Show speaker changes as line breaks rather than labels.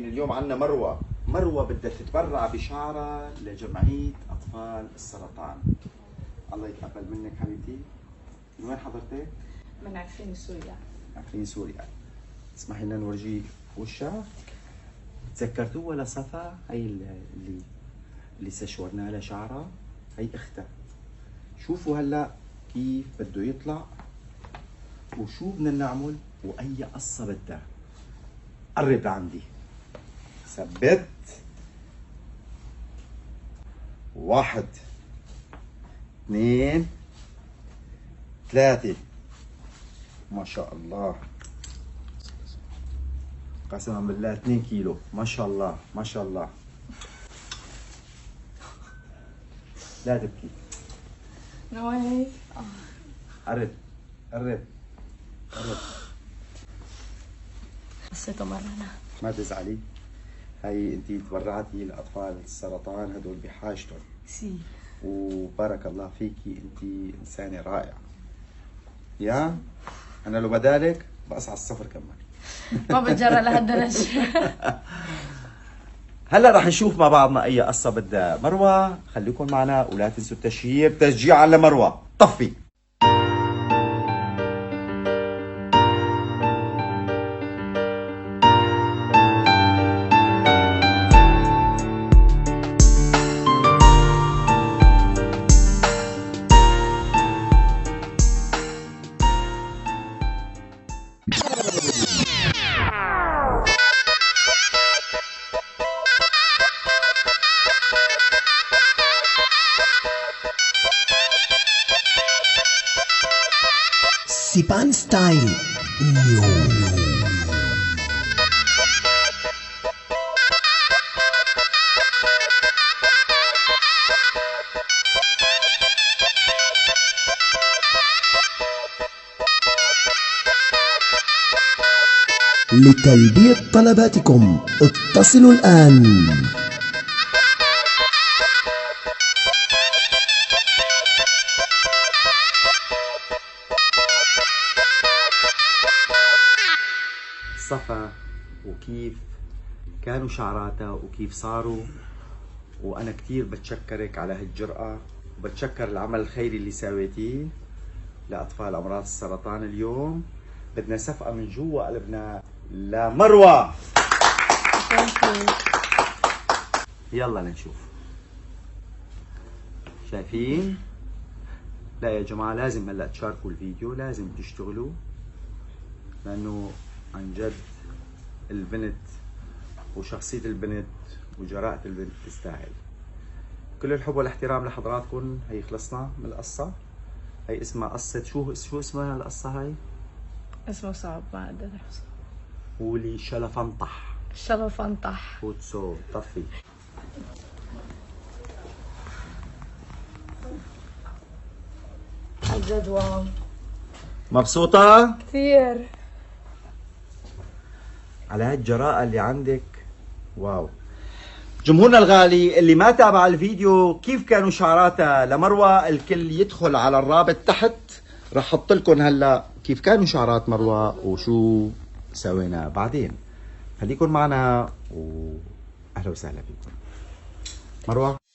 اليوم عنا مروة. مروة بدها تتبرع بشعرها لجمعية أطفال السرطان. الله يتقبل منك حبيبتي. من وين حضرتك؟
من عفرين سوريا.
عفرين سوريا. اسمحي لنا نورجيك وشها. تذكرتوها لصفا؟ هي اللي سشورنا لها شعرها، هي اختها. شوفوا هلا كيف بده يطلع وشو بدنا نعمل واي قصة بدها. قرب لعندي. ثبت. 1 2 3. ما شاء الله، قسما بالله 2 كيلو. ما شاء الله ما شاء الله. لا تبكي.
No way.
قرب قرب قرب.
حسيته مرة أنا.
ما تزعلي، هي انت تبرعتي لاطفال السرطان، هدول بحاجتهم.
سي.
وبارك الله فيكي، انت انسانه رائعة. يا انا لو بدالك بقص على الصفر كمان.
ما بتجرأ لهالدرجة.
هلا رح نشوف مع بعضنا اي قصة بدها مروه، خليكم معنا ولا تنسوا التشيير تشجيعا لمروه. طفي.
سيبان ستايل نيو. لتلبية طلباتكم اتصلوا الآن.
صفا وكيف كانوا شعراتها وكيف صاروا، وأنا كتير بتشكرك على هالجرأة وبتشكر العمل الخيري اللي سويتيه لأطفال أمراض السرطان. اليوم بدنا صفقة من جوا قلبنا لمروة. يلا لنشوف. شايفين؟ لا يا جماعة، لازم هلا تشاركوا الفيديو، لازم تشتغلوا، لأنه عن جد البنت وشخصية البنت وجراءة البنت تستاهل. كل الحب والاحترام لحضراتكم. هي خلصنا من القصة. هي اسمها قصة شو اسمها القصة هاي؟
اسمه صعب ما اقدر احفظه.
قولي شلفنطح.
شلفنطح.
فوتسو طفي.
عن جد واو.
مبسوطة؟
كثير.
على هالجراءة اللي عندك، واو. جمهورنا الغالي اللي ما تابع الفيديو كيف كانوا شعراتها لمروة، الكل يدخل على الرابط تحت، رح احط لكم هلا كيف كانوا شعرات مروة وشو سوينا بعدين. خليكم معنا واهلا وسهلا فيكم. مروة.